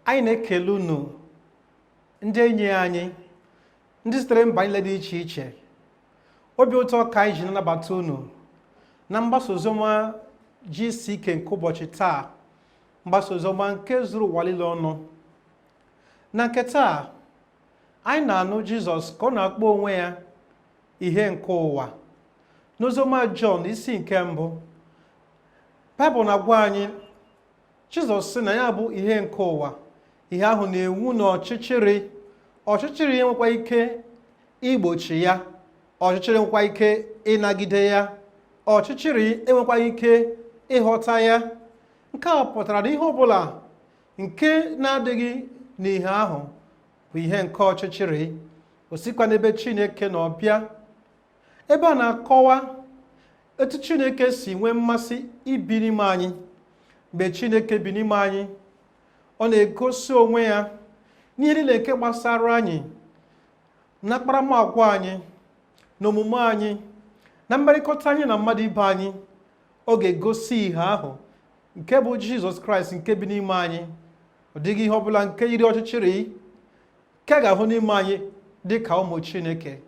Anyị na-ekele unu, ndị enyi anyị, ndị sitere mba niile dị iche iche. Obi ụtọ ka anyị ji na-anabata unu na mgbasa oziọma GCK nke ụbọchị taa, mgbasa oziọma nke zuru ụwa niile ọnụ. Na nke taa, anyị na-anụ Jizọs ka ọ na-akpọ onwe ya ihe nke ụwa. N'oziọma Jọn isi nke mbụ, Baịbụl na-agwa anyị, Jizọs sị na ya bụ ihe nke ụwa. Ihe ahụ na-enwu n'ọchịchịrị, ọchịchịrị enwekwa ike igbochi ya, ọchịchịrị enwekwa ike ịnagide ya, ọchịchịrị enwekwa ike ịghọta ya. Nke a pụtara na ihe ọbụla nke na-adịghị n'ihe ahụ bụ ihe nke ọchịchịrị, o sikwa n'ebe Chineke nọ bịa. Ebe a na-akọwa etu Chineke si nwee mmasị ibi n'ime anyị. Mgbe Chineke bi n'ime anyị, ọ na-egosi onwe ya n'ihe niile nke gbasara anyị, na akparamagwa anyị, na omume anyị, na mmerịkọta anyị na mmadụ ibe anyị. Ọ ga-egosi ihe ahụ nke bụ Jizọs Kraịst nke bi n'ime anyị. Ọ dịghị ihe ọbụla nke yiri ọchịchịrị nke a ga-ahụ n'ime anyị dị ka ụmụ Chineke.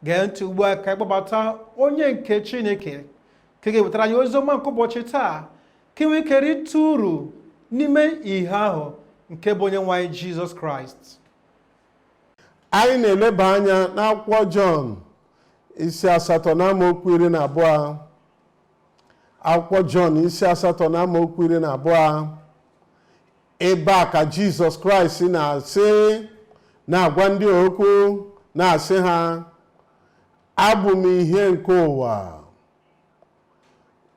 Gee ntị ugbu a ka anyị kpọbata onye nke Chineke nke ga-ewetara anyị ozi ọma nke ụbọchị taa, ka i nwee ike rite uru n'ime ihe ahụ nke bụ onye nwe anyị Jizọs Kraịst. Anyị na-eleba anya n'akwụkwọ Jọn isi 8 na amaokwu 12. Akwụkwọ Jọn isi 8 na amaokwu 12. Ebe a ka Jizọs Kraịst na-asị, na-agwa ndị okwu, na-asị ha, abụ m ihe nke ụwa.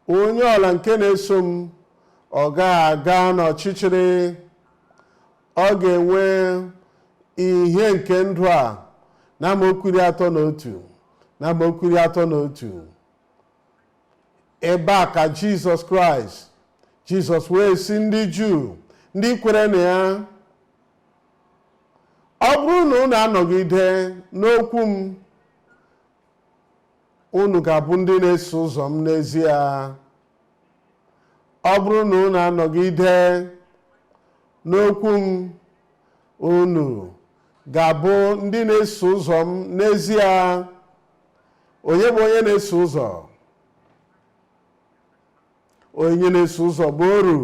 Onye ọla nke na-eso m, ọ gaghị aga n'ọchịchịrị, ọ ga-enwe ihe nke ndụ a. Na amaokwu 31, na amaokwu 31, ebe a ka Jizọs Kraịst, Jizọs wee sị ndị Juu ndị kwere na ya, ọ bụrụ na unu anọgide n'okwu m, unu ga-abụ ndị na-eso ụzọ m n'ezie. Ọ bụrụ na unu anọgide n'okwu m, unu ga-abụ ndị na-eso ụzọ m n'ezie. Onye bụ onye na-eso ụzọ? Onye na-eso ụzọ bụ oru,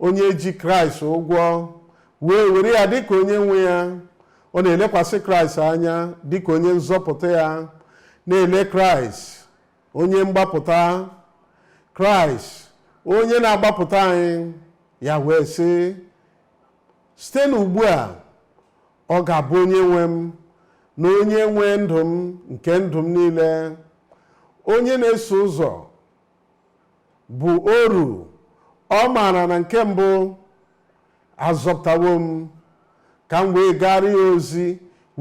onye ji Kraịst ụgwọ wee were ya dịka onye nwe ya. Ọ na-elekwasị Kraịst anya dịka onye nzọpụta ya, na-ele Kraịst onye mgbapụta, Kraịst onye na-agbapụta anyị. Ya wee sị, site n'ugbu a ọ ga-abụ onye nwe m na onye nwe ndụ m nke ndụ m niile. Onye na-eso ụzọ bụ oru. Ọ maara na nke mbụ, azọpụtawo m ka m wee gara ya ozi,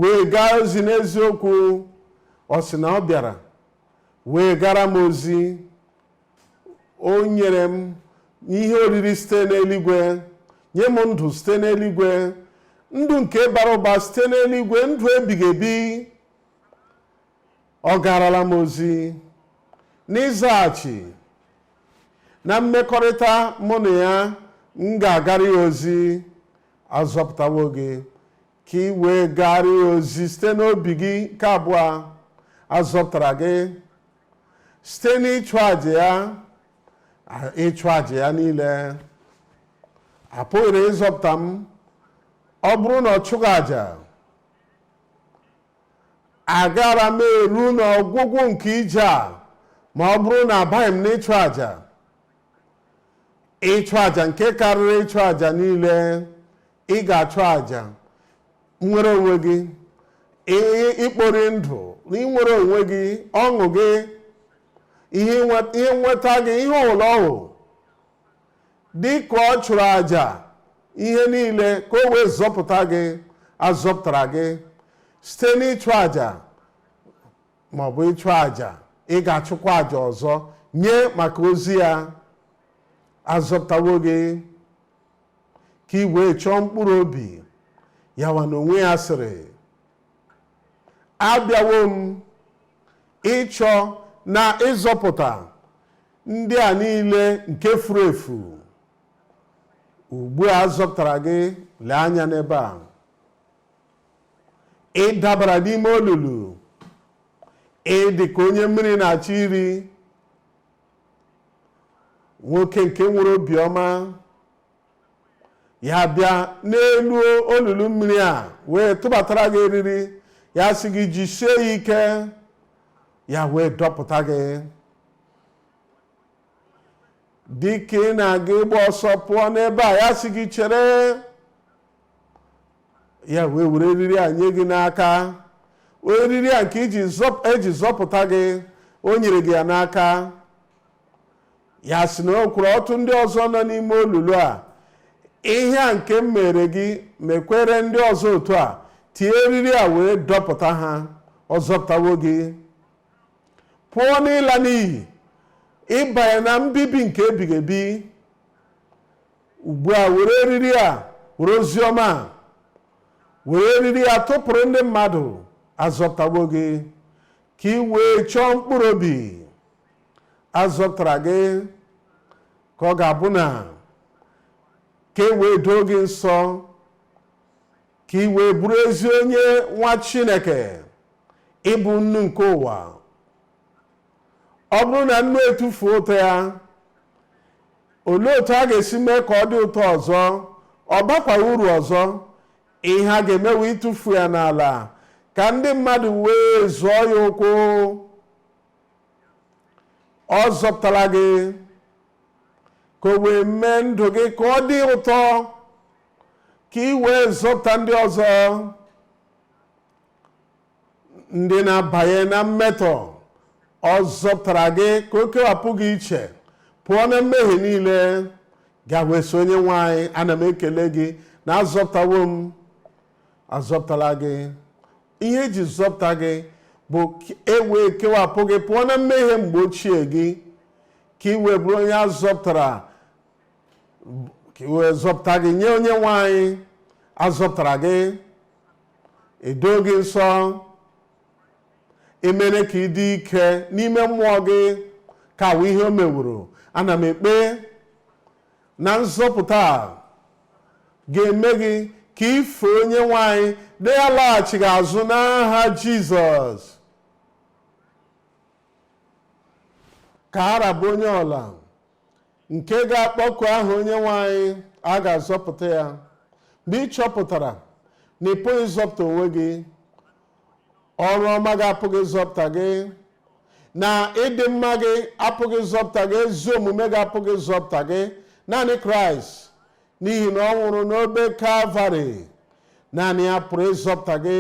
wee gaa ozi n'eziokwu. Ọ sị na ọ bịara wee gara m ozi. O nyere m ihe oriri site n'eluigwe, nye m ndụ site n'eluigwe, ndụ nke bara ụba site n'eluigwe, ndụ ebighị ebi. Ọ garala m ozi. N'ịzaghachi na mmekọrịta mụ na ya, m ga-agara ya ozi. Azọpụtawo gị ka ị wee gara ya ozi site n'obi gị. Nke abụọ, azọpụtara gị site n'ịchụ àjà ya, ịchụ àjà ya niile. Apụghịrị ịzọpụta m ọ bụrụ na ọ chụghị àjà. Agara m eru n'ọgwụgwụ nke ije a ma ọ bụrụ na abaghị m n'ịchụ àjà. Ịchụ àjà nke karịrị ịchụ àjà niile. Ị ga-achụ àjà nwere onwe gị, ikpori ndụ, inwere onwe gị, ọṅụ gị, ihe nweta gị, ihe ụlọ ọhụụ. Dị ka ọ chụrụ àjà ihe niile ka o wee zọpụta gị, azọpụtara gị site n'ịchụ àjà ma ọ bụ ịchụ àjà. Ị ga-achụkwa àjà ọzọ nye maka ozi ya. Azọpụtawo gị ka ị wee chọọ mkpụrụ obi ya. Nwa na onwe ya sịrị, abịawo m ịchọ na ịzọpụta ndị a niile nke furu efu. Ugbu a zọpụtara gị, lee anya n'ebe a. Ị dabara n'ime olulu, ị dị ka onye mmiri na-achọ iri. Nwoke nke nwere obiọma ya bịa n'elu olulu mmiri a wee tụbatara gị eriri, ya sị gị jisie ya ike, ya wee dọpụta gị. Dị ka ị na-aga ịgba ọsọ pụọ n'ebe a, ya sị gị chere, ya wee were eriri a nye gị n'aka. Eriri a nke eji zọpụta gị, o nyere gị ya n'aka. Ya sị na o kwuru ọtụ ndị ọzọ nọ n'ime olulu a, ihe a nke m mere gị mekwere ndị ọzọ otu a, tie eriri a wee dọpụta ha. Ọ zọpụtawo gị pụọ n'ịla n'iyi, ịbanye na mbibi nke ebighị ebi. Ugbu a were eriri a, were ozi ọma a, were eriri a tụpụrụ ndị mmadụ. Azọpụtawo gị ka ị wee chọọ mkpụrụ obi. Azọpụtara gị ka ọ ga-abụ na ka e wee doo gị nsọ, ka ị wee bụrụ ezi onye nwa Chineke, ịbụ nnu nke ụwa. Ọ bụrụ na nnu etufuo ụtọ ya, olee otu a ga-esi mee ka ọ dị ụtọ ọzọ? Ọ bakwaghị uru ọzọ. Ihe a ga-emewe ịtụfu ya n'ala ka ndị mmadụ wee zụọ ya ụkwụ. Ọ zọpụtara gị ka o wee mee ndụ gị ka ọ dị ụtọ, ka ị wee zọpụta ndị ọzọ, ndị na-abanye na mmetọ. Ọ zọpụtara gị ka o kewapụ gị iche pụọ na mmehie niile. Ga wee sị, Onye nwe anyị, ana m ekele gị na azọpụtawo m. Azọpụtala gị. Ihe eji zọpụta gị bụ e wee kewapụ gị pụọ na mmehie mgbe ochie gị, ka ị wee bụrụ onye azọpụtara, ka ị wee zọpụta gị nye onye nwe anyị. Azọpụtara gị, edo gị nsọ, emere ka ị dị ike n'ime mmụọ gị, ka awụ ihe o meworo. Ana m ekpe na nzọpụta a ga-eme gị ka ife onye nwe anyị dị ya laghachighị azụ n'aha Jizọs. Ka ara bụ onye ọla nke ga-akpọku aha onye nwe anyị, a ga-azọpụta ya. Mgbe ị chọpụtara na ị pụghị ịzọpụta onwe gị, ọrụ ọma gị apụghị ịzọpụta gị, na ịdị mma gị apụghị ịzọpụta gị, ezi omume gị apụghị ịzọpụta gị, naanị Kraịst, n'ihi na ọ nwụrụ n'obe Kalvarị, naanị ya pụrụ ịzọpụta gị.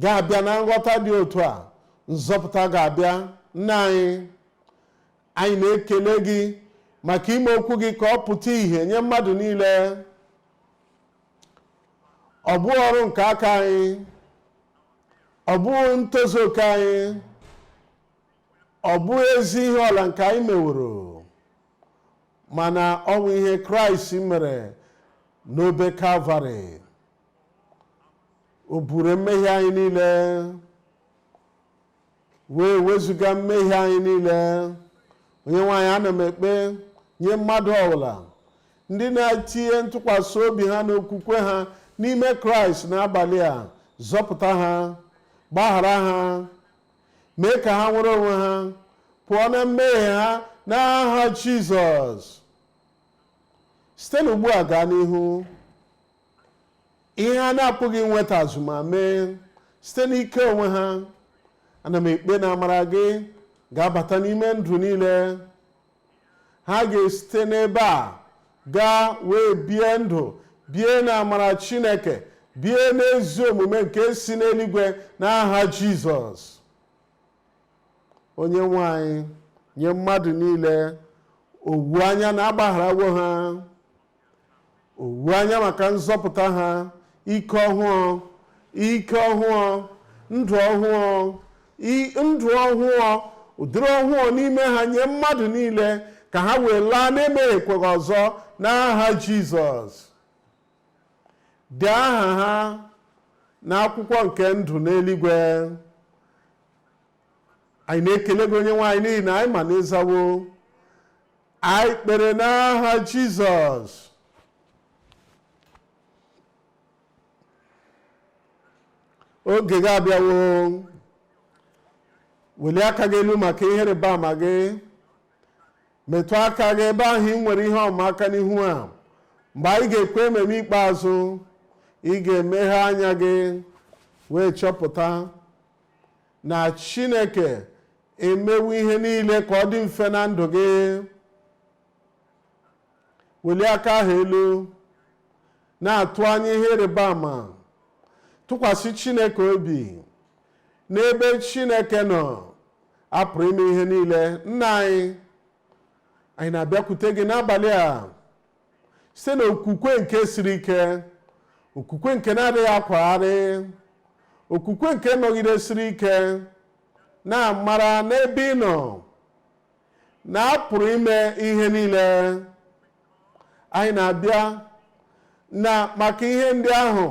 Ga-abịa na nghọta dị otu a, nzọpụta ga-abịa. Nna anyị, anyị na-ekele gị maka ime okwu gị ka ọ pụta ìhè nye mmadụ niile. Ọ bụghị ọrụ nke aka anyị, ọ bụghị ntozu oke anyị, ọ bụghị ezi ihe ọla nke anyị meworo, mana ọ bụ ihe Kraịst mere n'obe Kalvarị. O buru mmehie anyị niile wee wezụga mmehie anyị niile. Onye nwe anyị, ana m ekpe nye mmadụ ọbụla ndị na-etinye ntụkwasị obi ha na okwukwe ha n'ime Kraịst n'abalị a, zọpụta ha, gbaghara ha, mee ka ha nwere onwe ha pụọ na mmehie ha n'aha Jizọs. Site n'ugbu a gaa n'ihu, ihe a na-apụghị inweta azụ ma mee site n'ike onwe ha, ana m ekpe na amara gị ga-abata n'ime ndụ niile. Ha ga-esite n'ebe a gaa wee bie ndụ, bie na amara Chineke, bie n'ezi omume nke si n'eluigwe n'aha Jizọs. Onye nwe anyị, nye mmadụ niile owu anya na agbagharawo ha, owu anya maka nzọpụta ha, ike ọhụụ, ike ọhụụ, ndụ ọhụụ, ndụ ọhụụ, ụdịrị ọhụụ n'ime ha, nye mmadụ niile ka ha wee laa na-emehiekwaghị ọzọ n'aha Jizọs. Dee aha ha n'akwụkwọ nke ndụ n'eluigwe. Anyị na-ekele gị, onye nwe anyị, n'ihi na anyị ma na ịzawo. Anyị kpere n'aha Jizọs. Oge gị abịawo. Welie aka gị elu maka ihe ịrịba ama gị. Metụ aka gị ebe ahụ ị nwere ihe ọma aka n'ihu a. Mgbe anyị ga-ekwe ememe ikpeazụ, ị ga-emeghe anya gị wee chọpụta na Chineke emewo ihe niile ka ọ dị mfe na ndụ gị. Welie aka ahụ elu, na-atụ anya ihe ịrịba ama. Tụkwasị Chineke obi. N'ebe Chineke nọ, a pụrụ ime ihe niile. Nna anyị, anyị na-abịakwute gị n'abalị a site n'okwukwe nke siri ike, okwukwe nke na-adịghị akwagharị, okwukwe nke nọgidesiri ike, na-amara n'ebe ị nọ na a pụrụ ime ihe niile. Anyị na-abịa na maka ihe ndị ahụ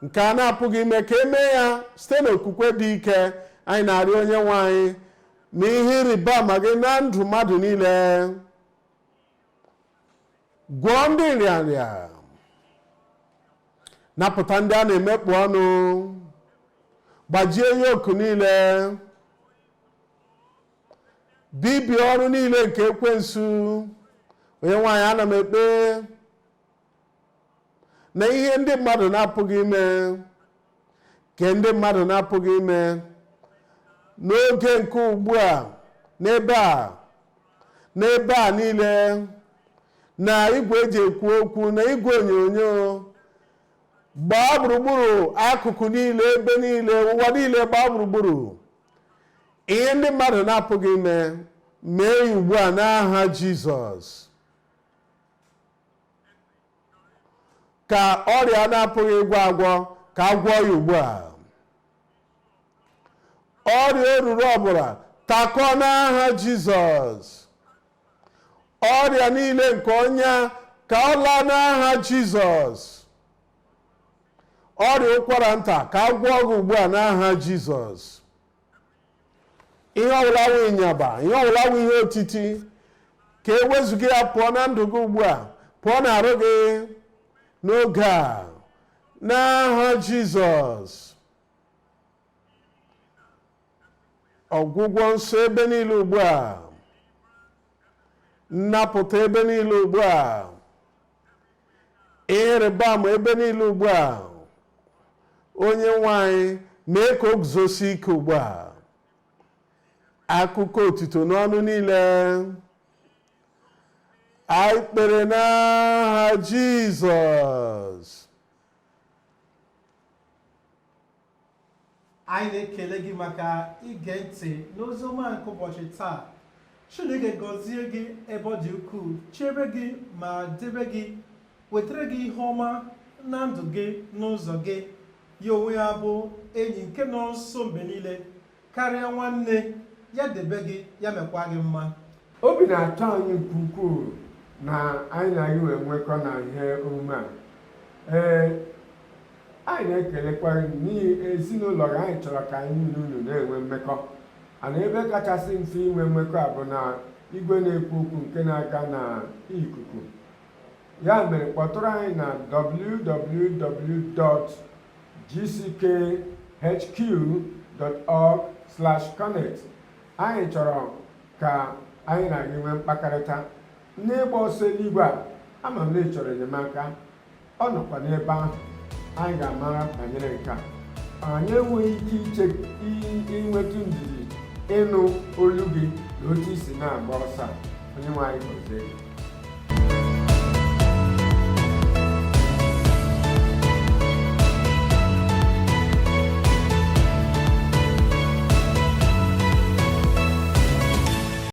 nke a na-apụghị ime ka e mee ya site n'okwukwe dị ike. Anyị na-arịọ onye nwe anyị ma ihe ịrịba ama gị na ndụ mmadụ niile. Gwọọ ndị nrịanrịa, napụta ndị a na-emekpu ọnụ, gbajie yoku niile, bibie ọrụ niile nke ekwensu. Onye nwe anyị, ana m ekpe na ihe ndị mmadụ na-apụghị ime, nke ndị mmadụ na-apụghị ime n'oge nke ugbu a, n'ebe a, n'ebe a niile, na igwe eji ekwu okwu na igwe onyonyo, gbaa gburugburu akụkụ niile, ebe niile, ụwa niile gbaa gburugburu, ihe ndị mmadụ na-apụghị ime, mee ya ugbu a n'aha Jizọs. Ka ọrịa na-apụghị ịgwọ agwọ, ka a gwọọ ya ugbu a. Ọrịa oruru ọbụla takọ n'aha Jizọs. Ọrịa niile nke ọnya ka ọ laa n'aha Jizọs. Ọrịa ụkwara nta ka a gwọọ gị ugbu a n'aha Jizọs. Ihe ọbụla wụ ịnyaba, ihe ọbụla wụ ihe otiti, ka e wezụga ya pụọ na ndụ gị ugbu a, pụọ n'arụ gị n'oge a n'aha Jizọs. Ọgwụgwọ nsọ ebe niile ugbu a, nnapụta ebe niile ugbu a, ịrịba ama ebe niile ugbu a. Onye nwe anyị, mee ka o guzosie ike ugbu a. Akụkọ otuto n'ọnụ niile. Anyị kpere n'aha Jizọs. Anyị na-ekele gị maka ige ntị n'ozi ọma nke ụbọchị taa. Chineke gọzie gị ebe ọ dị ukwuu, chebe gị ma debe gị, wetara gị ihe ọma na ndụ gị n'ụzọ gị. Ya onwe ya bụ enyi nke nọ nso mgbe niile karịa nwanne ya, debe gị, ya mekwa gị mma. Obi na-atọ anyị nke ukwuu na anyị na gị wee nwekọ na ihe omume a. Ee, anyị na-ekelekwa gị n'ihi ezinụlọ gị. Anyị chọrọ ka anyị na unu na-enwe mmekọ, ana ebe kachasị mfe inwe mmekọ a bụ na igwe na-ekwu okwu nke na-aga na ikuku. Ya mere, kpọtụrụ anyị na www.gckhq.org/connect. Anyị chọrọ ka anyị na gị nwee mkpakọrịta n'ịgba ọsọ eluigwe a. Ama m na ị chọrọ enyemaka, ọ nọkwa n'ebe ahụ. Anyị ga-amara banyere nke a. Anyị enweghị ike iche inwetụ ndidi ịnụ olu gị na otu i si na-agba ọsọ a. Onye nwe anyị gọzie gị.